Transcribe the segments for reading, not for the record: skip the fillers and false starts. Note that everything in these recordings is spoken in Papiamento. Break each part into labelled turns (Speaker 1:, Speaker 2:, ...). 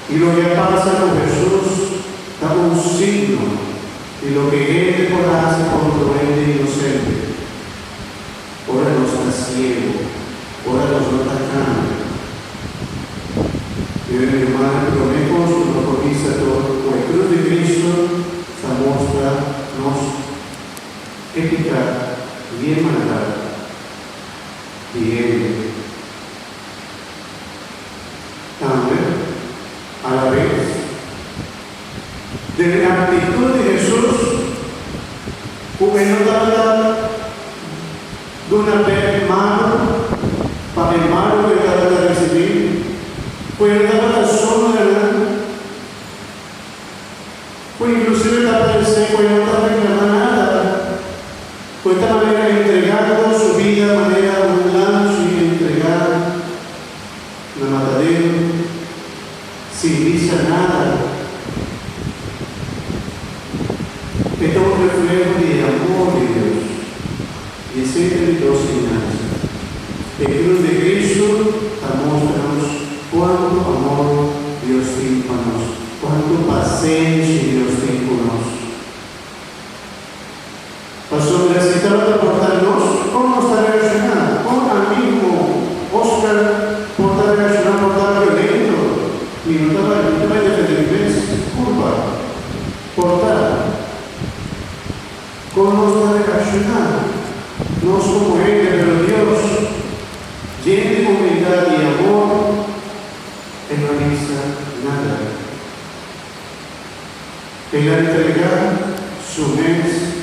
Speaker 1: I loke a pasa ku Hesus ta un signo di loke hende por hasi kontra un hende inosente. Ora nos ta siegu, ora nos no ta kambia. Mi rumannan, promé kos ku no por bisa tur ku e krus di Kristu ta mostra nos étika di e maldat di hende. Tambe, a la bes, den e actitud di Hesus cu e no tabata duna bek malo pa e malo cu e tabata ricibi, cu e no tabata zondra nan, cu inclusive ta parece cu e no ta reclama nada, cu e ta manera entregando su bida manera un lamchi entrega na matadero sin bisa nada. E ta un refleho di e amor di Dios. I esei ta di dos siñansa. E cruz di Cristo ta mostra nos cuantu amor Dios tin pa nos, cuantu pasenshi Dios tin cu nos. Pasobra si tabata por ta nos, kon nos ta reakshoná? Kon ami ku Oscar por ta reakshoná por ta violento? Mi no ta bai, mi ta bai defendé mi mes. Kulpa. Por ta. Kon nos ta reakshoná? Nos komo hende, pero Dios, yen di humildat i amor, e no a bisa nada. El a entregá su mes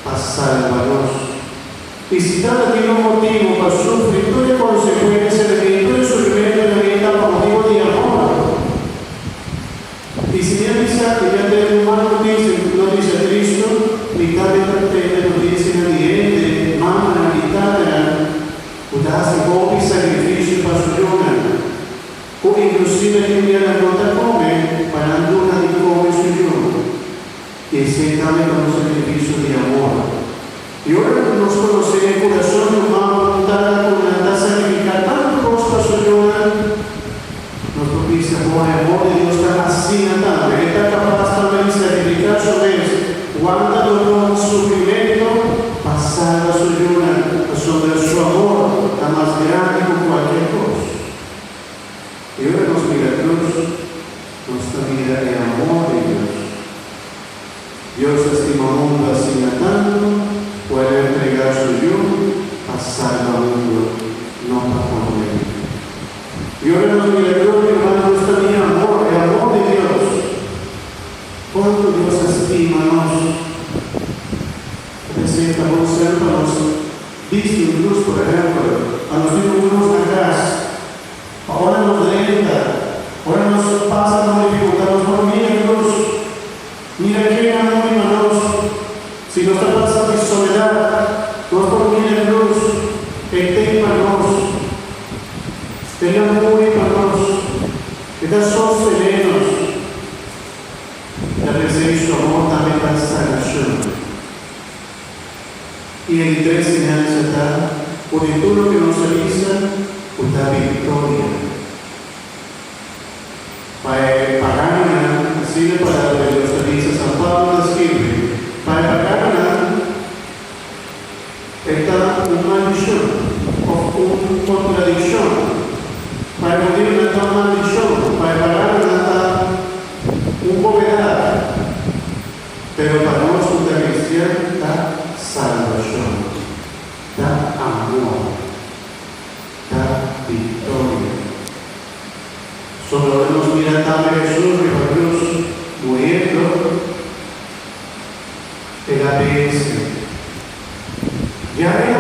Speaker 1: pa salba nos. I si tabatin un motibu pa sufri tur e konsekuensia di mi, tur e sufrimentu di mi ta pa motibu di amor. I si mi a bisa ku mi a tende un mal notisia, un notisia tristu, mi tambe ta tende notisianan di hende, mamanan i tatanan, ku ta hasi hopi sakrifisio pa su yunan. Ku inklusive tin dia nan no ta kome pa nan duna di kome su yu. I esei tambe ta un sakrifisio di amor. I ora ku nos konosé e kurason di un mama ku un tata ku nan ta sakrifiká tantu kos pa su yunan, nos por bisa, Bon, e amor di Dios ta asina tambe. E ta kapas tambe di sakrifiká su mes, wanta dolor, sufrimentu, pa salba su yunan, pasobra su amor ta mas grandi ku kualkier kos. I ora nos mira cruz, nos ta mira e amor di Dios. Dios a stima mundu asina tantu ku el a entregá su Yu pa salba mundu, no pa konden'é. I ora nos mira cruz, mi ruman, nos ta mira amor, e amor di Dios. Kuantu Dios a stima nos! Ta pens'é ta bon ser pa nos bisti un cruz, por ehèmpel, pa nos tin un cruz na kas. Pa ora nos drenta, ora nos pasa pa un difikultat, nos por mira cruz, mira ken a muri pa nos. Si nos ta pasa di soledat, nos por mira cruz, e ten pa nos. El a muri pa nos, e ta sostené nos. Ta p'esei su amor tambe ta sanashon. I e di tres siñansa ta ku di tur loke nos a bisa ku ta viktoria pa e paganonan, asina e Palabra di Dios ta bisa, San Pablo ta skirbi, pa e paganonan e ta un maldishon òf un kontradikshon, pa e hudiunan ta un maldishon, pa e paganonan ta un bobedat. Pero pa nos ku ta kristian ta salbashon, ta amor, ta viktoria. Sobra ora nos mira tambe Hesus riba krus muriendo, el a vense. Ya el a.